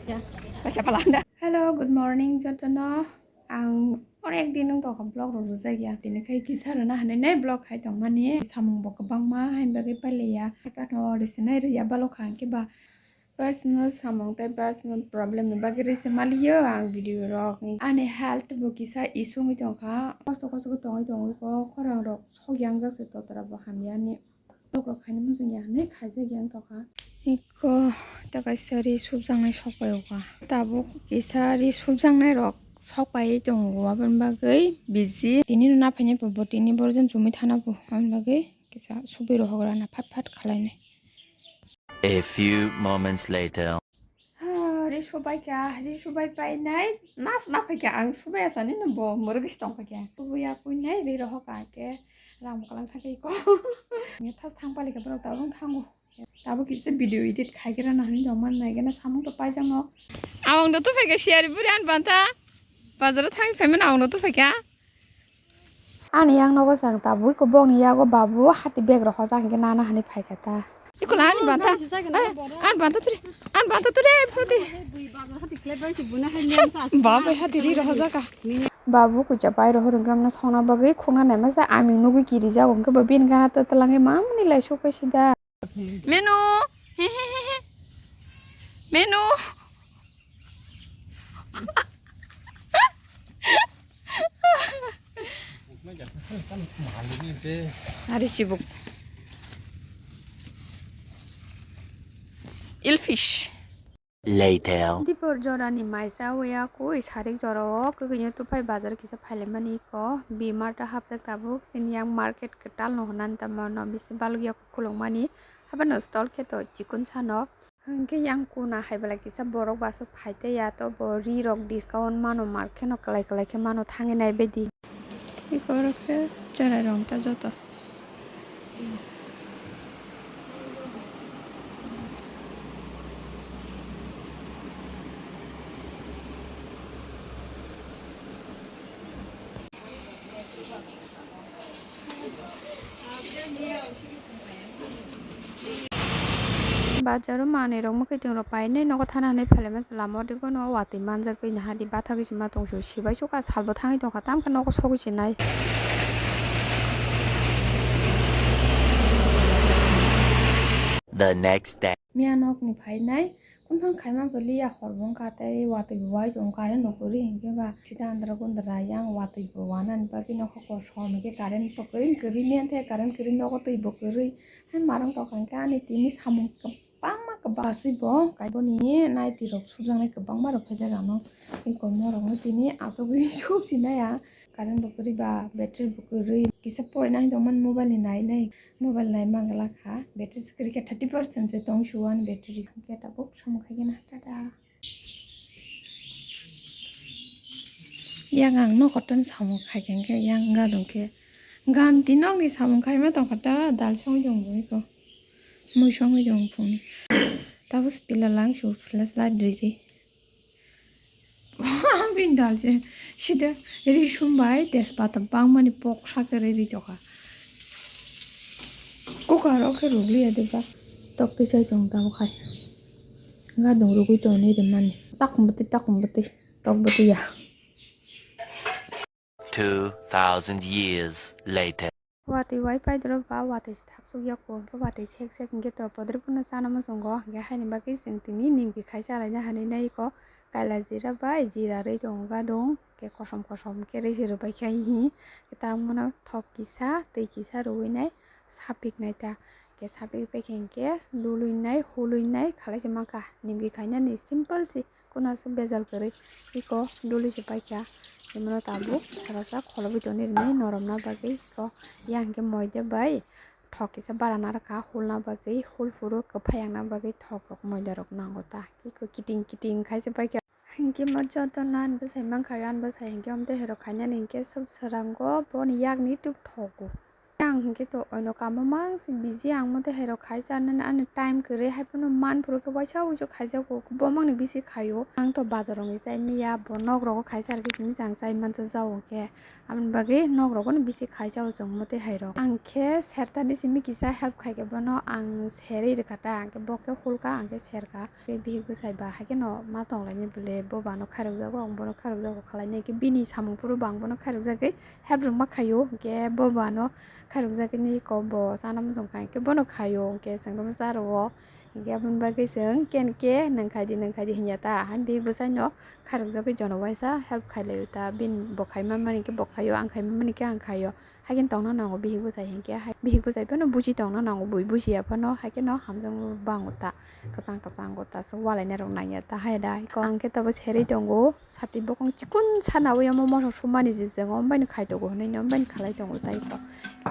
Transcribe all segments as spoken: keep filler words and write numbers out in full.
Hello, good morning jotono. Ang onek din wng tongkha vlog rok rwjak ya. Tini khai kisa rwna hinwi nai vlog khai tongmani. Samung bo kwbangma haini bagwi pailiya. Haikhe no rwsinai rwya balokha, hwnkhe ba personal samung tei personal problem ni bagwi rwse maliyo ang video rok. Ani health bo kisa issue wngwi tongkha. Kosto kosto khe tongwi tongwi kho khorang rok sok yangjak se, totra bo hamyani. Bokrok khaina muchung ya hinwi khaijak ya wng tongkha. Iko ta kaisa ri subjaknai sok pai o kha. Tabuk kisa ri subjaknai rok sok pai tongo, aboni bagwi busy. Tini no naphainai bo, bo tini borok jon chumui thana bo, aboni bagwi kisa subui rohok rana phat phat khalai nai. A few moments later. Ha, ri subai kha, ri subai painai, nas na phaikha, ang subai asani no bo mwrwgwi tong phaikha. Subui ya puinai, ri rohok kha khe, ram kalang thangkhe iko. Nge thas thang palikha borok tabuk thango. Tabuk kisa video edit khai khe rana hinwi tongmani nai gana samung to paijak no. Awang do to phaikha siyari buri an banta. Bazaro thang phaimani awang do to phaikha. Ani yang nogo chang tabuk ko bokni yago babu hati bag rok hojak hingke nana hani phaikha ta. Iko la ani banta. Ani banta turi. Ani banta turi phuti. Babu hati ri rok hojak ka. Babu kucha pai rok horo gamna sona bagwi khokna naima sa ami nugui kiri jago hingke ba bin gana ta talange mamani lai sokoi sida. Menu. Menu. Ari sibuk. Ilfish. Later. Dipor jorani maisa waya koi sarik jorao kwkwi no tuphai bazar kisa phailaimani ko. B-Mart o hapjak tabuk chini yang market kwtal no hwnani tamo no bisi balok ya khulukmani. Habano stall khe to chikon sano. Hwnkhe yang kuna hai belai kisa borok baso phai tei ya to bo ri rok discount mano mar kheno kwlai kwlai khe mano thangwi nai bedi. Eko oro khe cherai rok ta joto. Bazaro manwi rok mwkhwtwng rok painai nogo thana hinwi phelaima lama o digo no watwi manjak gwi nahadi bathagwi se ma tongsu sibai suka salbo thangwi tongkha tamkhe nogo sogwi se nai. The next day. Miya nokni phainai. Kunphang khaima bo liya hor bo wngkha tei watwi bo wai tongo current bo kwrwi hinkhe ba sida andra gundra yang watwi bo wanani bagwi nokha kosom hinkhe current bo kwrwi kwrwi manthe current kwrwi nogo twi bo kwrwi hai marwng tongkha hinkhe ani tini samung kwbangma kwbang aswk bo kaiboni naiti rok subjaknai kwbangma rok khaijak ano tei kormo rokno tini asugwi subsinai ang current bo kwrwi ba battery bo kwrwi kisa porina hinwi tongmani mobile ni nai nai. Mobile nai mangla kha, battery se kwrwi khe thirty percent se tong su ani battery. Hwnkhe tabuk samung khai gana, tata. Yang ang no koton samung khai khe, hwnkhe yang gadong khe. Ganti nokni samung khaima tongkha ta, dal songwi tong bo iko. Mui songwi tong phungni. Tabuk se pila lang su, flashlight riri. Bini dal se sida risum bai tejpata bangmani poksa khe ri ri tongkha. Cooker o khe rwgwi ya de ba tok twi chai tong tamo khai. Gadong rwgwi tongni rwmani. Takum bwtwi takum bwtwi tok bwtwi ya. Two thousand years later. Watwi wai paidoro ba watwi se thak suk ya kho, hwnkhe watwi sek sek hwnkhe to podrip no chana muchungo, hwnkhe haini bagwi chwng tini nimki khai chalaina hinwi nai kho. Kaila jira bai jira rwi tongo gadong, hwnkhe kosom kosom khe rwi se rwbai kha hihi. Hwnkhe tabuk mano thok kisa, twi kisa rwui nai sapik nai ta. Hwnkhe sapik pai khe hwnkhe dului nai, hului nai khalai se mankha. Nimki khainani simple se. Kuna se bejal kwrwi iko duli se paikha. Himano tabuk sarasa kholobwi tongni rwnai noromna bagwi iko yang hwnkhe moida bai thok kisa barana rwkha hulna bagwi, hul phuru kwphayangna bagwi thok rok moida rok nango ta. Iko kiting kiting khai se paikha. Hinkhe mo joto no ani bwsai mankha, ani bwsai hinkhe omtwi herok khainani hinkhe swk swrango boni yakni tuk thogo. Ang hinkhe to oino kamo mang si busy, ang mote hai rok khai cha nani ani time kwrwi hai phano man phuru khe waisa uijo khaijago, bo mangni bisi khaio. Ang to bazar rok ni chai miya, bo nok rogo khai cha rwkhe simi chang chai mansa jao hinkhe. Aboni bagwi nok rogo no bisi khai jao chwng mote hai rok. Ang khe sertani simi kisa help khai khe bono ang serwi rwkha ta, ang khe bo khe hulka, ang khe serka. Khe bihik bwsai ba hai kheno ma tonglaini bwle, bo bano khairokjago, ang bono khairokjago khwlainai khe bini samung phuru bo ang bono khairokjagwi help rwma khaio, hinkhe bo bano khairokjagwini ko bo chana muchung kha, hinkhe bono khaio, hinkhe chwngno cha rwo, hinkhe aboni bagwi chwng ken khe nang khai di, nang khai di hinya ta, haini bihik bwsaino khairokjagwi jono waisa help khailaio ta, bini bo khai manmani khe bo khaio, ang khai manmani khe ang khaio. Haikhe tongna nango bihik bwsai hinkhe, hai bihik bwsai phano buji tongna nango, bui bujiya phano, haikheno hamjakma bango ta, kwchang kwchang go ta, swk walaina rok nangya ta, hai da. Iko ang khe tabo serwi tongo, sati bokong chikon sana ui omo moso sumani je chwng, omo baino khai tongo hinui, omo baino khalai tongo ta iko.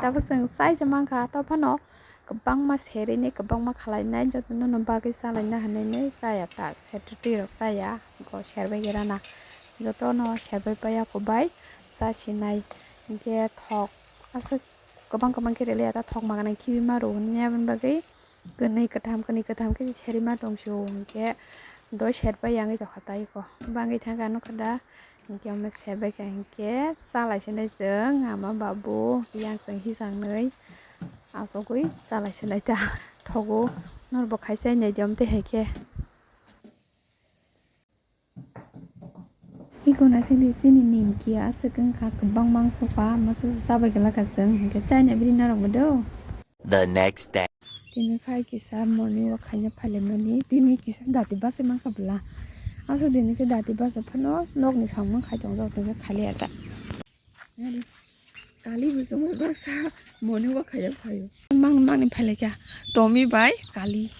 Tabo chwng chai se mankha, to phano kwbangma serwi ni, kwbangma khwlainai, jotono no bagwi chalaina hinui nai chaya ta, serwi twi rok chaya, iko serbai khe rana, jotono serbai paiya kwbai. Chasinai hinkhe thok aswk kwbang kwbang khe rwliya ta, thok ma gwnang khibi ma rw hwnwi aboni bagwi kwnwi kwtham, kwnwi kwtham khe se serima tong sio hinkhe doi serpai yangwi tongkha ta iko. Bangwi thangkha nukha da, hinkhe omo serbai kha hinkhe chalai sinai chwng ama babu yang chwng hisangnwi achugwi chalai sinai ta thogo. Norbo khai chai nai di omo twi hai khe. Iko na sini sini nimki aswk wngkha kwbang mangso pa masa chabai glak ka chwng hinkhe chaina bini norok bo do. The next day. Tini khai kisa morning walk khaina phailaimani, tini kisa dati bus mankha bwla. Aswk tini khe dati bus phano nokni samung khai tongjak tongkhe khali ata. Kali bo chwngno baksa morning walk khaina phaio. Mang mangni phailaikha Tomi bai Kali.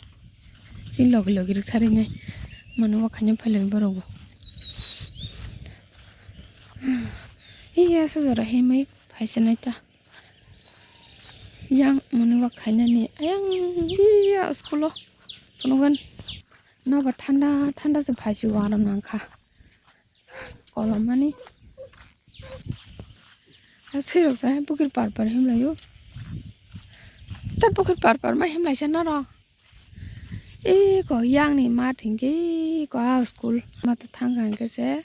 Chini logi logi rwktharwi nai morning walk khaina phailai borok bo. Iya sa jora himwi phaisa nai ta. Yang morning walk khainani ayang iya school o phunukgwn. Nobar thanda thanda se phaisio aram nangkha. Kolom mani. Sirok sa hai pukhir par par himlaio. Ta pukhir par par ma himlaisa norok. E ko yang ni mat hinkhe ko a school. Ma ta thang kha hinkhe se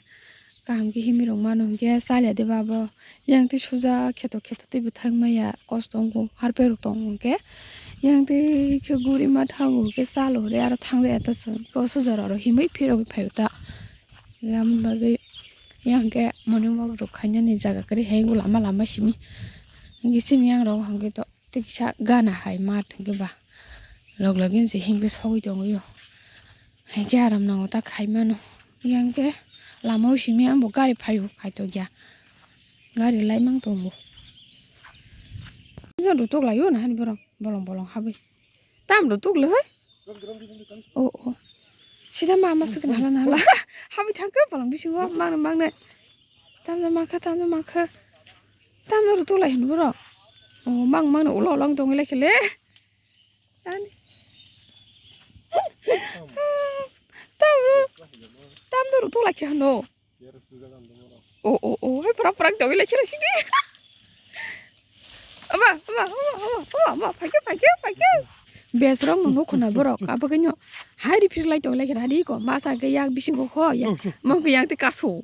kaham khe himwi rok mano hinkhe chaliya de ba bo. Yang tei suja kheto kheto tei bwthang maya kosto wngkho harpero tong hinkhe. Yang tei khe guri ma thango hinkhe chalo hwrwi aro thang jaya ta chwng. Ko suja rok himwi phirogwi phaio ta. Aboni bagwi yang khe morning walk rok khainani jaga kwrwi hai lama lama simi. Hinkhe chini yang rok hinkhe to tei kisa gana hai mat hinkhe ba log login se himkhe sogwi tongwio. Hinkhe aram nango ta khaimano. Yang khe lama o simi ambo gari phaio khaitokya. Gari laimang tongo. Jon rw toklaio na hani borok bolong bolong habwi. Tam rw toklai hoi. O o. Sida ma ma sukun hala na hala. Habwi thangkhe bolong bisingo mangna mangna. Tamno mangkha tamno mangkha. Tamno rw toklai hwn borok. O mang mangna ulo ulo wng tongwi lai khe le. Ani. Tamno tamno rw toklai khe hwno. O o o hai prak prak tongwi lai khela sidi. Ama ama ama ama ama ama phaikhe phaikhe phaikhe. Besrok no nukhuna borok abagwino hai riphiklai tongwi lai khela hadi ko masa khe yak bisingo kho ya mok yang te kaso.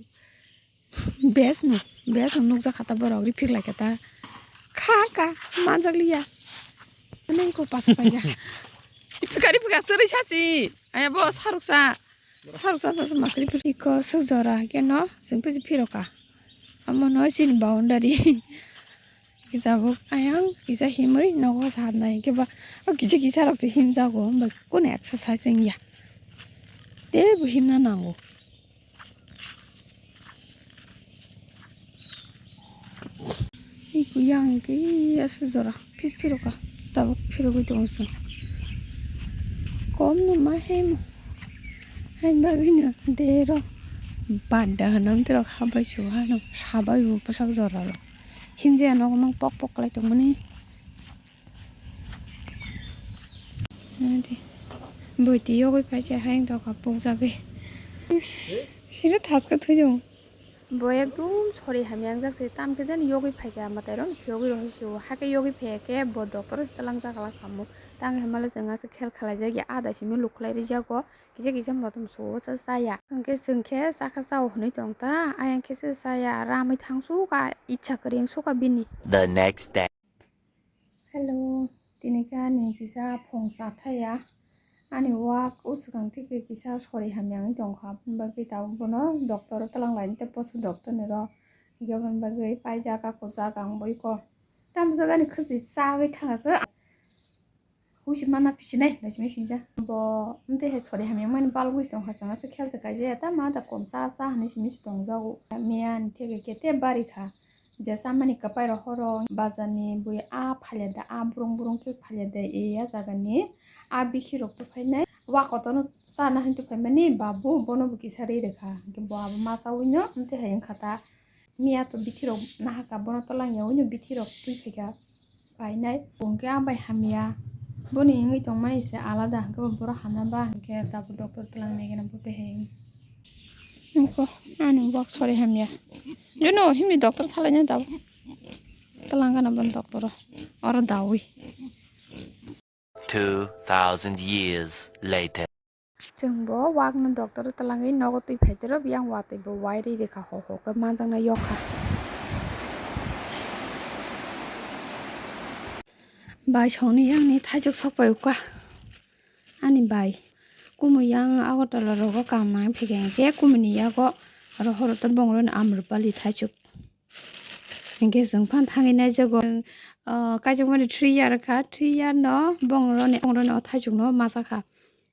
Bes no bes no nukjak kha ta borok riphiklai kha ta kha kha manjak liya. Ani ko pasa paiya. Riphika riphika sari sasi aya bo saruksa. Sarok sa sa makri phir iko sujora keno sing pisi phiroka. Amo no sini boundary. Kitabuk ayang kisa himwi nogo sa nai keba o kisa kisa rok se himjago himba kunu exercise wngya. Tebo himna nango. Iko yang ke aswk jora. Phis phiroka tabuk phirogwi tongo chwng. Kom no ma hem. Hai bagwi no dero banda hwnam tirok habai su hano sabai bo bwsak jora rok. Himjaya nogo mang pok pok kwlai tongmani. Nadi. Boiti yogwi paisa hai wng tongkha pukjagwi. Sino thaska thwijong. Bo ekdum sori hamya wngjak se, tamo khe jani yogwi phaikha, mwtai rok phiyogwi rw se o, hakhe yogwi phaiya khe bo doctor se twlang jak la kamo. Tang hwnba le chwng aswk khel khlai jak ya, ada simi luk khlai ri jago, kisa kisa motom so o cha cha ya. Hwnkhe chwng khe chakha cha o hwnwi tong ta, ayang khe se cha ya, ramwi thang su kha, icha kwrwi wng su kha bini. The next day. Hello, tini khe ani kisa phung chathaya. Ani wak o swkang thik khe kisa sori hamya wngwi tongkha, aboni bagwi tabuk bono doctor o twlang laini tei poso doctor ni rw. Hwnkhe aboni bagwi paijak, akhojak ang boiko. Tamjak ani khwchwi chagwi thangsa. Huisi mana pisinai, naisingwi singsa. Bo wngtwi hai sori hamya mani balgwi tongkha, chwng aswk khel se kaijaya, tamo da kom cha cha hinwi simi se tongjago. Miya ni theke khe tei bari kha. Je chamani kwpai rok horo bazar ni bui a phaile da, a burung burung khe phaile da, e a jaga ni a bikhi rok tuphainai. Wa kotor no chana hinwi tuphaimani babu, bono bo kisa ri rwkha. Hwnkhe bo abo ma chawi no wngtwi hai wngkha ta. Miya to bithi rok nahaka, bono twlang ya, wngno bithi rok twi phaikha painai. Bo hwnkhe ang bai hamya, boni wngwi tongmani se alada, hwnkhe bo borok hamya ba hwnkhe tabuk doctor twlang nai gana bo behai wngwi. Nukho, ani wak sori hamya. Jono himni doctor thalaina tabuk. Twlang gana boni doctor o. Oro dawi. Two thousand years later. Chwng bo wakno doctor o twlangwi nogo twi phai tero, biyang watwi bo wai ri rikha, ho ho khe manjaknai yokha. Bai songni yang ni thaichuk sok pai ukha ani bai. Kumui yang Agartala rogo kam nang phikha hinkhe kumui ni yago oro horo to bongoroni Amrapali thaichuk. Hinkhe chwng phan thangwi naijago. Ah, kaijak mani three year kha, three year no bongoroni, bongoroni o thaichuk no masa kha.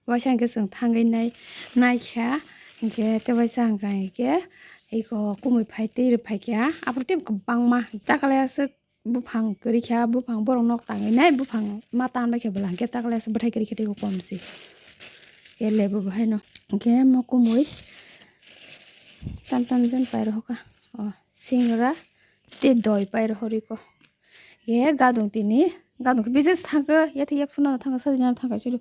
Waisa hinkhe chwng thangwi nai, naikha, hinkhe tei waisa hwnkha hinkhe eko kumui phai twi rw phaikha. Aphuru tei kwbangma takalai aswk buphang kwrwikha, buphang borok nok tangwi nai, buphang ma tanbaikha bwla hinkhe takalai aswk bwthai kwrwikha tei kom se. Khe lebu bo haino. Hinkhe mo kumui tam tam jen pairokha. O singra tei doi pairokha riko. Ye gadung tini, gadung khe bisi thangkhe, yathai yak sunano thangkhe, sadinano thangkhe, chwlu.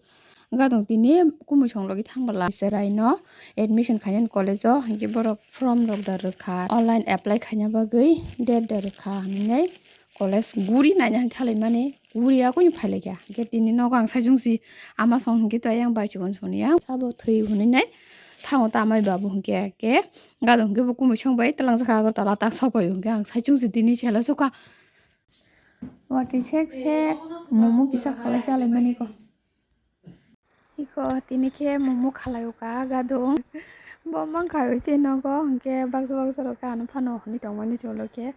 Gadung tini kumui song logi thang bwla. Cherai no admission khainani college o, hinkhe borok form rok da rwkha. Online apply khaina bagwi date da rwkha hinwi college guri naina thalai mani, guri ya kunu phai laikha. Hinkhe tini nogo ang saichung si ama song hinkhe to ayang bai chikon soni yang sabo thwi hwnwi nai thango ta amai babu hinkhe, hinkhe gadung hinkhe bo kumui song bai twlang jakha Agartala tak sok bai hinkhe ang saichung si tini sela sukha. Watwi sek sek momo kisa khalai chalai mani ko. Iko tini khe momo khalai o ka gadung. Bo mang khai o se nogo hinkhe baksa baksa rok khe ano phano hwnwi tongmani cholo khe.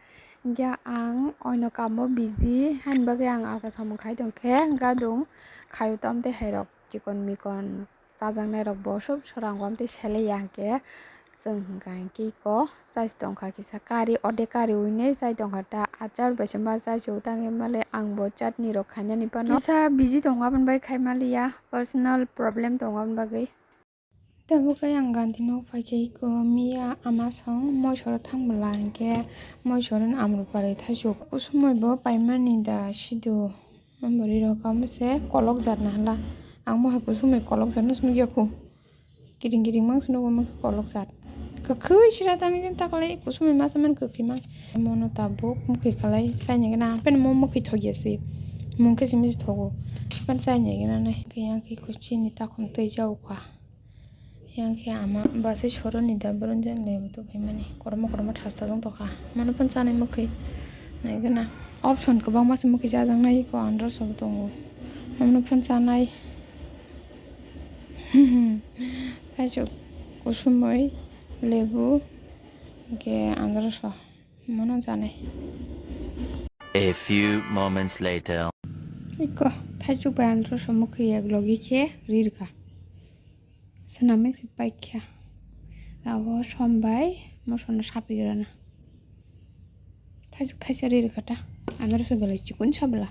Hinkhe ang oino kamo busy haini bagwi ang alka samung khai tong khe gadung khai o tam tei hai rok chikon mikon. Chajaknai rok bo sob swrang wam tei selei ya hinkhe chwng hinkha hinkhe iko chai tongkha kisa kari ode kari wngwi chai tongkha ta achar bai se ma chai se utang male ang bo chutney rok khainani phano kisa busy tongo aboni bai khai maliya personal problem tongo aboni bagwi. Tabuk khe ang ganti nok pai khe iko miya ama song moisoro thang bwla hinkhe moisoro ni amrupari thaichuk kusumui bo paimani da sidu. Ambori rok amo se kolok jat na hala. Ang mohai kusumui kolok jat no sumui yakhu. Kiting kiting mang sunu bo kolok jat. Kwkhwi sira tani takalai kusumui masa man kwkhwi mang. Mono tabuk mukhi khalai saini gana pen mo mukhi thogya se. Mungkhe simi thogo. Pen saini gana nai. Khe yang khe kuchini takhum tei jau kha. Yang khe ama bwsai soroni da boron jan lebu tubui mani kormo kormo thasta jong tokha mano phano chanai mwkhwi naigwna option kwbangma se mwkhwi chajaknai eko andro sobo tongo mano phano chanai thaichuk kusumui lebu hwnkhe andro so. Mono janai. A few moments later. Iko thaichuk bai andro somok khe yak logi khe rirkha. Swnamwi se paikha. Abo som bai mosono sapigrana. Thaichuk thaisa rirkha ta. Andro so belai chikon sabla.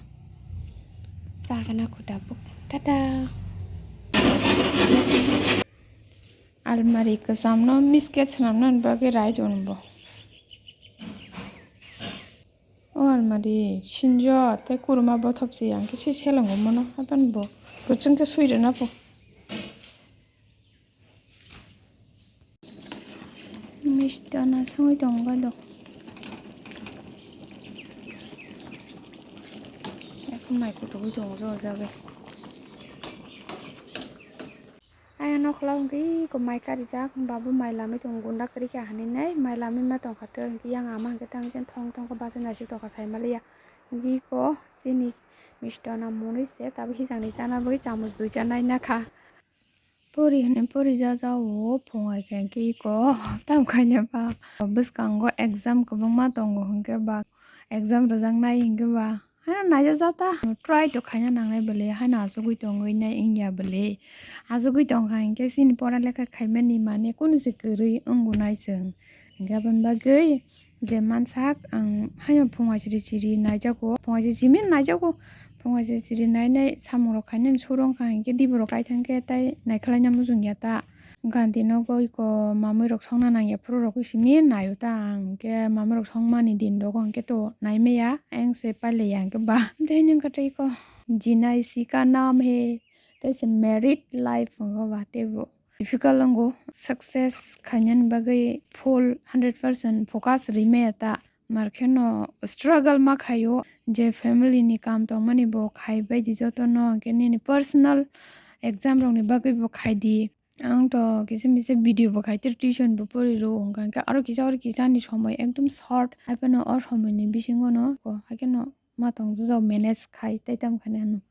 Sagana khuta buk. Tata. Almari kwchamno misket swnamnani bagwi rai tongo bo. O almari sinjo tei kuruma bothop se yang khe se seleng o mano hapan bo kwchwng khe sui rwna pho. Misto na songwi tongo do. Ekho mai kutugwi tongo o jaga. Ayang nokla hwnkhe iko mai karijak, babu mai lamwi tongo, gunda kwrwi khe hinwi nai mai lamwi ma tongkha, tei hwnkhe yang ama hwnkhe tang chen thong thong khe bachai naisik tongkha, sai maliya. Hwnkhe iko chini misto na mwnwi se, tabuk hijangni chana bagwi chamus duita nai nakha. Pori hinwi pori ja ja o, phung hai khe hwnkhe iko tam khaina ba. Bwskango exam kwbangma tongo hwnkhe ba, exam rwjak nai hwnkhe ba. Haino naijak jata. Try to khaina nangnai bwle, haino achugwi tongwi nai wngya bwle. Achugwi tongkha hinkhe chini pora lekha khaimani mane kunu se kwrwi wngo nai chwng. Hinkhe aboni bagwi je mansak ang haino phung hai chiri chiri naijago, phung hai chiri chiri naijago, phung hai chiri chiri nai nai samung rok khainani suro wngkha hinkhe diborok kaithang khe tai naikhlaina muchungya ta. Ganti nogo iko mamui rok songna nangya phuru rok simi naio ta ang, hwnkhe mamui rok songmani din rogo hwnkhe to naimaya, ayang se pailaiya hwnkhe ba. Tei nini khe iko jinai si ka naam hai, tei se married life wngkha ba teibo difficult wngo, success khainani bagwi full hundred percent focus rimaya ta. Mar kheno struggle ma khaio, je family ni kam tongmani bo khai bai di jotono, hwnkhe nini personal exam rokni bagwi bo khai di. Ang to kisa misa video bo khai tei tuition bo pori rwo, hwnkha hwnkhe aro kisa aro kisa ni somoi ekdom short, haiphano o somoi ni bisingo no ko haikheno ma tong jajao manage khai tei tamo khainai ano.